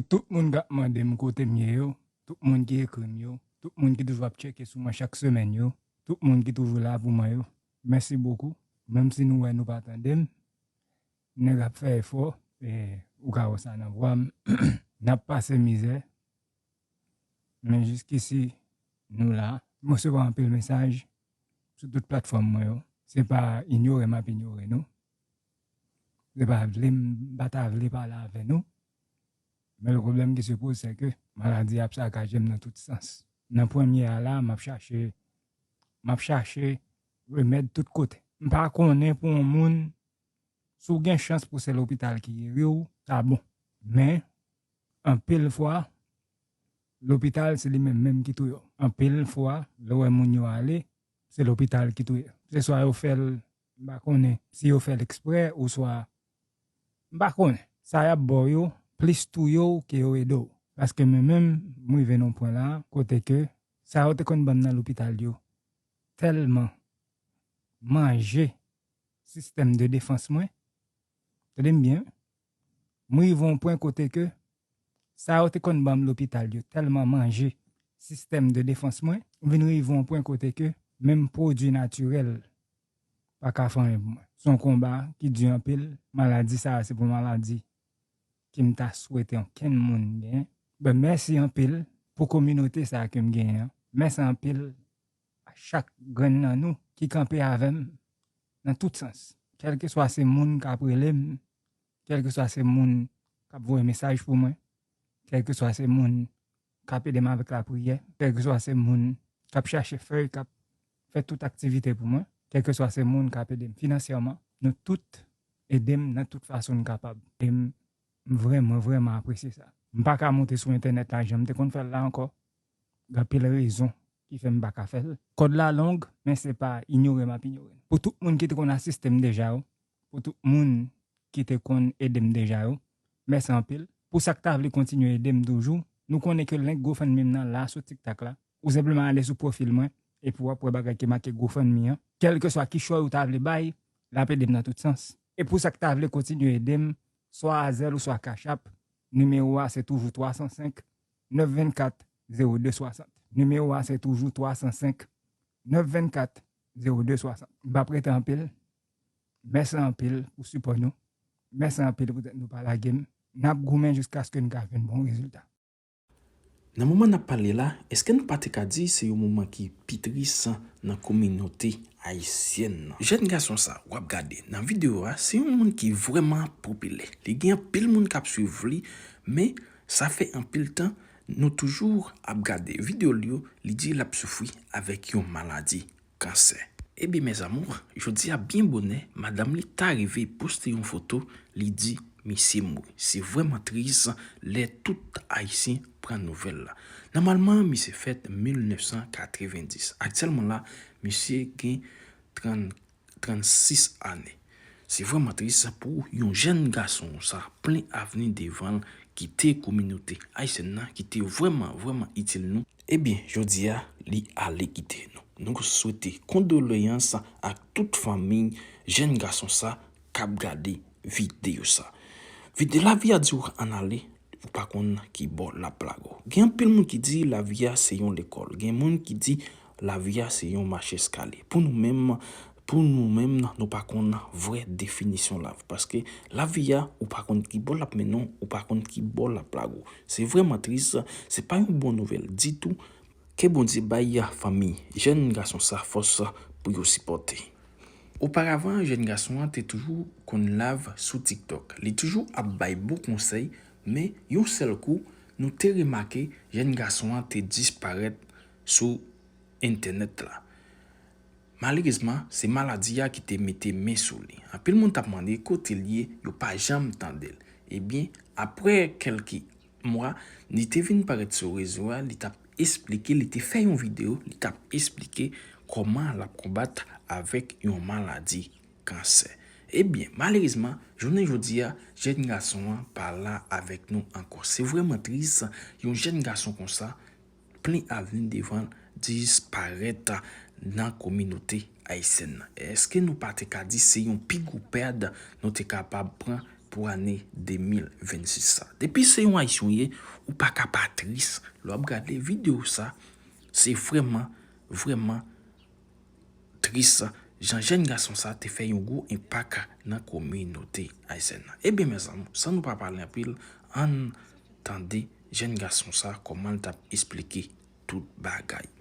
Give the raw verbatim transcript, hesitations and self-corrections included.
Tout moun k ap mande m kote m ye yo, tout moun ki ekri m yo, tout moun ki toujou ap tcheke sou mwen chak semèn yo, tout moun ki toujou la pou mwen yo, mèsi bokou. Menm si nou wè nou pa tande m, nèg ap fè efò, e ou ka wè sa nan vwa m. N ap pase mizè, men jiskisi nou la. M resevwa anpil mesaj sou tout platfòm mwen yo. Se pa inyore m ap inyore nou. Se pa vle m pa ta vle pale avè nou. Men le pwoblèm ki se poze, se ke maladi a ap sakaje m nan tout sans. Nan premye a la, m ap chache, m ap chache remèd tout kote. M pa konnen pou yon moun, si w gen chans pou se lopital ki geri w, sa bon. Men, anpil fwa, lopital se li menm menm ki touye w. Anpil fwa, lè w wè moun yo ale, se lopital ki touye. Se swa yo fè l, m pa konnen si yo fè l eksprè oswa m pa konnen. Sa y ap ba w yo plis touye w ke yo ede w. Paske mwen menm, m rive nan pwen la kote ke sa yo te konn ban m nan lopital yo tèlman manje sistèm de defans mwen. Tande m byen, wi. M rive yon pwen kote ke sa yo te konn ban m lopital yo tèlman manje sistèm de defans mwen, m vin rive yon pwen kote ke menm pwodui natirèl pa ka fè anyen pou mwen. Se yon konba ki di anpil. Maladi sa a, se pa yon maladi ke m ta swete okenn moun genyen. Ben, mèsi anpil pou kominote sa a ke m genyen an. Mèsi anpil a chak grenn nan nou ki kanpe avè m nan tout sans. Kèlkeswa se moun k ap rele m, kèlkeswa se moun k ap voye mesaj pou mwen, kèlkeswa se moun k ap ede m avèk lapriyè, kèlkeswa se moun k ap chache fèy, k ap fè tout aktivite pou mwen, kèlkeswa se moun k ap ede m finansyèman, nou tout ede m nan tout fason n kapab. E m, m vrèman, vrèman apresye sa. M pa ka monte sou entènèt la jan m te konn fè l la ankò. Gen anpil rezon ki fè m pa ka fè l. Kòd la long, men se pa inyore m ap inyore l. Pou tout moun ki te konn asiste m deja yo, pou tout moun ki te konn ede m deja yo, mèsi anpil. Pou sa k ta vle kontinye ede m toujou, nou konnen ke link GoFundMe m nan la sou TikTok la. Ou senpleman ale sou pwofil mwen, epi w ap wè bagay ki make GoFundMe an. Kèlkeswa ki choix ou ta vle bay, l ap ede m nan tout sans. E pou sa k ta vle kontinye ede m, swa a Zelle ou swa Cash App, nimewo a se toujou twa san senk, nèf vennkat, zewo de swasant. Nimewo a se toujou twa san senk, nèf vennkat, zewo de swasant. M p ap rete anpil. Mèsi anpil pou sipò nou. Mèsi anpil poutèt nou pa lage m. N ap goumen jiskaske n ka jwenn bon rezilta. Nan moman n ap pale la, èske nou pa te ka di se yon moman ki pi tris nan kominote ayisyèn nan? Jèn gason sa w ap gade nan videyo a, se yon moun ki vrèman popilè. Li gen anpil moun k ap swiv li, men sa fè anpil tan nou toujou ap gade videyo l yo, li di l ap soufri avèk yon maladi kansè. Ebyen, mes amours, jodi a byen bonè, madanm li ta rive poste yon foto, li di misye mouri. Se vrèman tris lè tout Ayisyen pran nouvèl la. Nòmalman, misye fèt mil nèf san katrevenndis. Aktyèlman la, misye gen trant, trannsis ane. Se vrèman tris pou yon jèn gason sa, plen avni devan l, kite kominote ayisyèn nan, ki te vrèman, vrèman itil nou. Ebyen, jodi a, li ale kite nou. Nou swete kondoleyans ak tout fanmi jèn gason sa k ap gade videyo sa. Vide lavi a di w ann ale, ou pa konn ki bò l ap lage w. Gen anpil moun ki di lavi a se yon lekòl. Gen moun ki di lavi a se yon mach eskalye. Pou nou menm, pou nou menm, nou pa konn vrè definisyon lavi. Paske lavi a, ou pa konn ki bò l ap mennen w, ou pa konn ki bò l ap lage w. Se vrèman tris, se pa yon bon nouvèl ditou. Ke Bondye bay fanmi jèn gason sa fòs pou yo sipòte. Oparavan, jèn gason an te toujou konn live sou TikTok. Li toujou ap bay bon konsèy, men yon sèl kou, nou te remake jèn gason an te disparèt sou entènèt la. Malerezman, se maladi a ki te mete men sou li. Anpil moun t ap mande kote l ye, yo pa janm tande l. Ebyen, apre kèlke mwa, li te vin parèt sou rezo a, li t ap esplike, li te fè yon videyo, li t ap esplike kòman l ap konbat avèk yon maladi kansè. Ebyen, malerezman, jounen jodi a, jèn gason an pa la avèk nou ankò. Se vrèman tris, yon jèn gason konsa, plen avni devan l, disparèt nan kominote ayisyèn nan. Èske nou pa te ka di se yon pi gwo pèd nou te kapab pran pou ane de mil vennsis sa. Depi se yon Ayisyen ou ye, ou pa ka pa tris lè w ap gade videyo sa. Se vrèman, vrèman tris jan jèn gason sa te fè yon gwo enpak nan kominote ayisyèn nan. Ebyen, mezanmi, san nou pa pale anpil, ann tande jèn gason sa kòman l t ap esplike tout bagay.